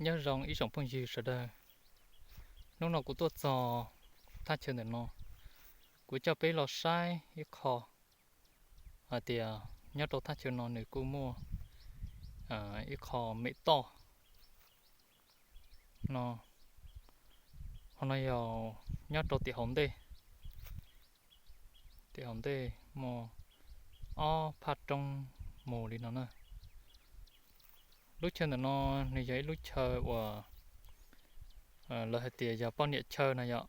Nyob zoo ib tsoom phooj ywg sawv daws, hnub no kuv tuaj txog thaj chaw ntawm no, kuv coj peb los saib ib qho hais tias nyob rau thaj chaw no nws kuj muaj ib qho mem toj no, ho no yog nyob rau tim hauv ntej, tim hauv ntej muaj ob phaj roob mus li no na. Lub chaw ntawm no nws yog ib lub chaw uas lawv hais tias yog poj niam chaw no yom,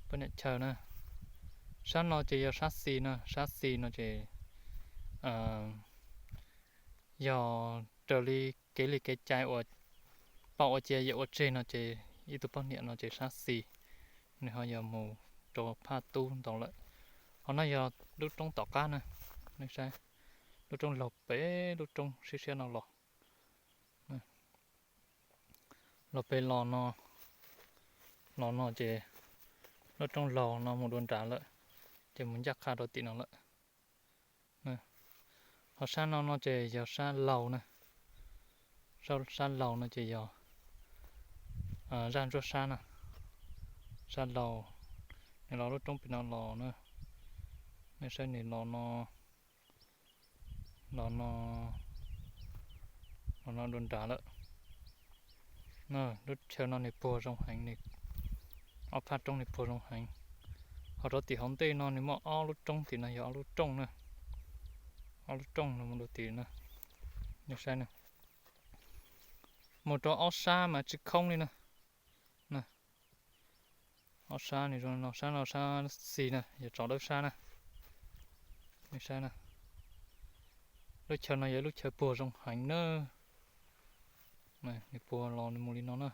poj niam chaw na. Sab no ces yog sab xis na, sab xis no ces yog raws li kev li kev cai uas poj ua cia yawm ua tseg no ces ib tug poj niam no ces sab xis, nws ho yog mus rau phaj tub ntau lawm. Ho no yog lub roob tom qab na, nej saib, lub roob laug pem lub roob siab siab no los, los pem los no, los no ces lub roob laug no mus dua nrad lawm, ces mus ncaj qha rau tim no lawm. Ho sab no no ces yog sab laug na, sab laug no ces yog zaj ntsuab sab na, sab laug, nws los lub roob pem no los na, nej saib nws los no, los no, los no dua nrad lawm. Lub chaw no nws puag zoo heev, nws ob phaj roob nws puag zoo heev. Ho rau tim hauv ntej no nws muaj ob lub roob, tim no yog ob lub rooj na, ob lub rooj no mus rau tim na, nej saib na, mus rau ob sab mas tsis khoob li na. Ob sab nws zoo no, sab no sab xis na, yog tso dawb sab na, nej saib na. Lub chaw no yog lub chaw puag zoo heev na, nws puag los mus li no na,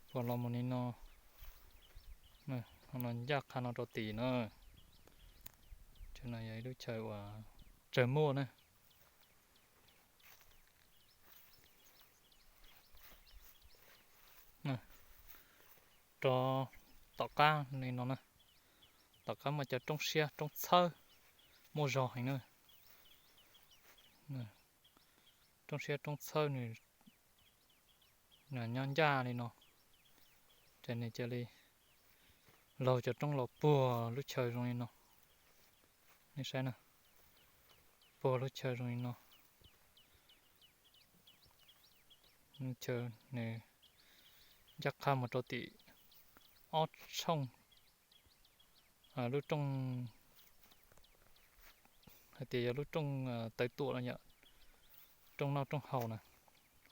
puag los mus li no, no ncaj qha no rau tim na. Chaw no yog ib lub chaw uas tsawg muaj na. Rau tom qab li no na, tom qab muaj cov roob siab roob txhawb muaj zog heev na. Roob siab roob txhawb nws nyob ncaj li no, ces nws cia li laug cov roob los puag lub chaw zoo li no. Nej saib na, puag lub chaw zoo li no. Lub chaw nws ncaj qha mus rau tim ob tshooj, lub rooj, hais tias yog lub rooj tawv tuam no yom, rooj noj rooj haus na,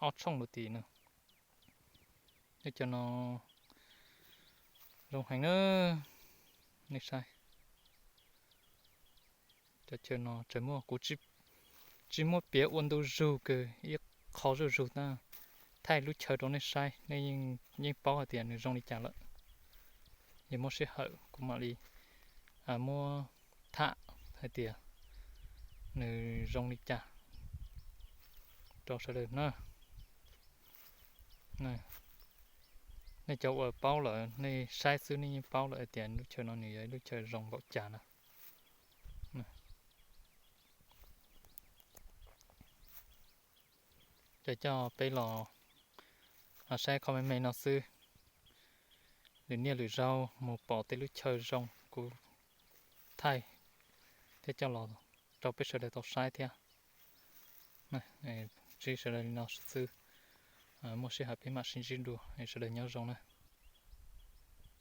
ob tshooj rau tim na. Cov no zoo heev na, nej saib. Cov chaw no tseem muaj, kuv tsis muab piav ua ntu zus kawg, ib qho zuj zus na, thaij lub chaw rau nej saib, nej yeej paub hais tias nws zoo li cas lawm. Yog muaj sij hawm kuv mam li muab tham hais tias nws zoo li cas rau sawv daws na. Nej cov uas paub lawm, nej saib xwb nej yeej paub lawm hais tias lub chaw no nws yog ib lub chaw zoo npaum cas na. Ces coj peb los saib qhov me me no xwb. Lwm niaj lwm zaug mus pom tej lub chaw zoo kuv thaij thiab coj los rau peb sawv daws tau saib thiab. Ntsib sawv daws li no xwb, muaj sij hawm peb mam sib ntsib dua, sawv daws nyob zoo na.